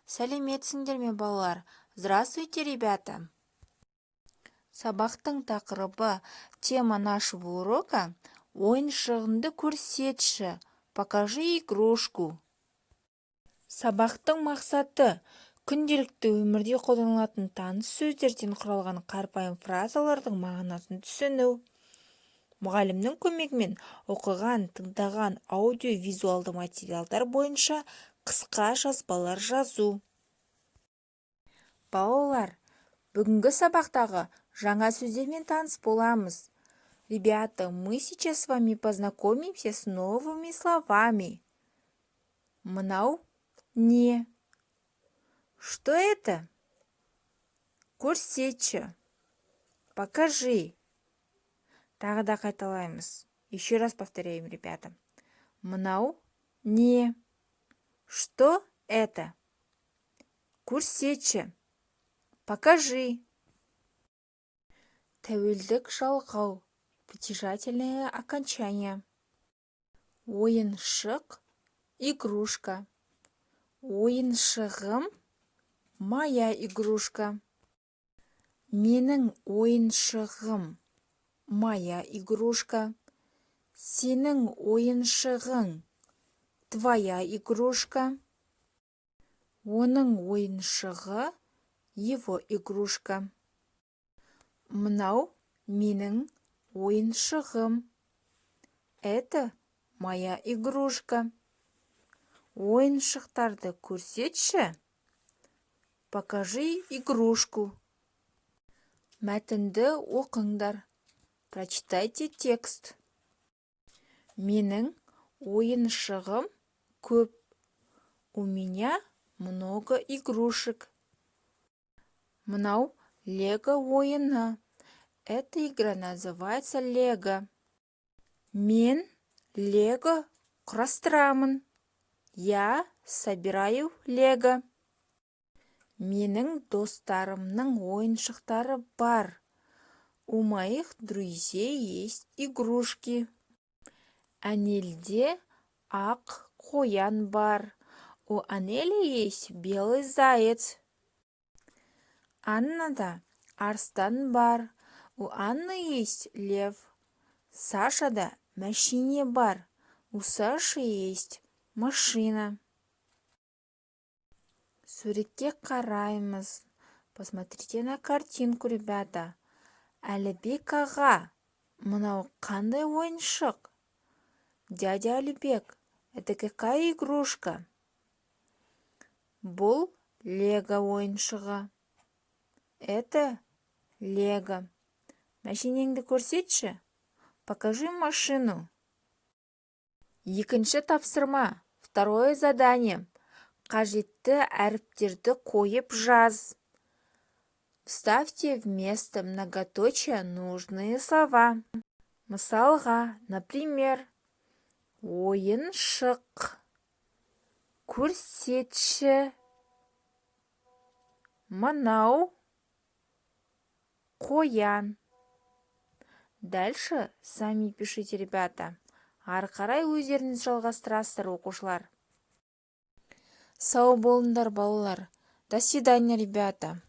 Сәлеметсіңдер ме, балалар! Здравствуйте, ребята! Сабақтың тақырыбы, тема нашего урока: «Ойыншығыңды көрсетші», «Покажи игрушку». Сабақтың мақсаты: күнделікті өмірде қолданылатын таныс сөздерден құралған қарапайым фразалардың мағынасын түсіну, мұғалімнің көмегімен оқыған, тыңдаған аудио-визуалды материалдар бойынша қысқа жазбалар жазу. Балалар, бүгінгі сабақтағы жаңа сөздермен таныс боламыз. Ребята, мы сейчас с вами познакомимся с новыми словами. Мынау не? Что это? Көрсетші. Покажи. Тағы да қайталаймыз. Еще раз повторяем, ребята. Мынау не? Что это? Көрсетші. Покажи. Тәуелдік жалғау. Притяжательное окончание. Ойыншық – игрушка. Ойыншығым – моя игрушка. Менің ойыншығым – моя игрушка. Сенің ойыншығың – твоя игрушка. Оның ойыншығы – его игрушка. Мынау менің ойыншығым. Это моя игрушка. Ойыншықтарды көрсетші. Покажи игрушку. Мәтінді оқыңдар. Прочитайте текст. Менің ойыншығым көп. У меня много игрушек. Мынау лего ойыны. Эта игра называется лего. Мен лего құрастырамын. Я собираю лего. Менің достарымның ойыншықтары бар. У моих друзей есть игрушки. Әнелде ақ қоян бар. У Анели есть белый заяц. Аннада арыстан бар. У Анны есть лев. Сашада мәшине бар. У Саши есть машина. Суретке қараймыз. Посмотрите на картинку, ребята. Әлібек аға, мынау қандай ойыншық? Дядя Әлібек, это какая игрушка? Бұл лего ойыншығы. Это лего. Мәшинеңді көрсетші. Покажи машину. Екінші тапсырма. Второе задание. Қажетті әріптерді қойып жаз. Вставьте вместо многоточия нужные слова. Мысалға, например, ойыншық, көрсетші, мынау, қоян. Дальше сами пишите, ребята. Ары қарай өздеріңіз жалғастырасыздар, оқушылар. Сау болыңдар, балалар. До свидания, ребята.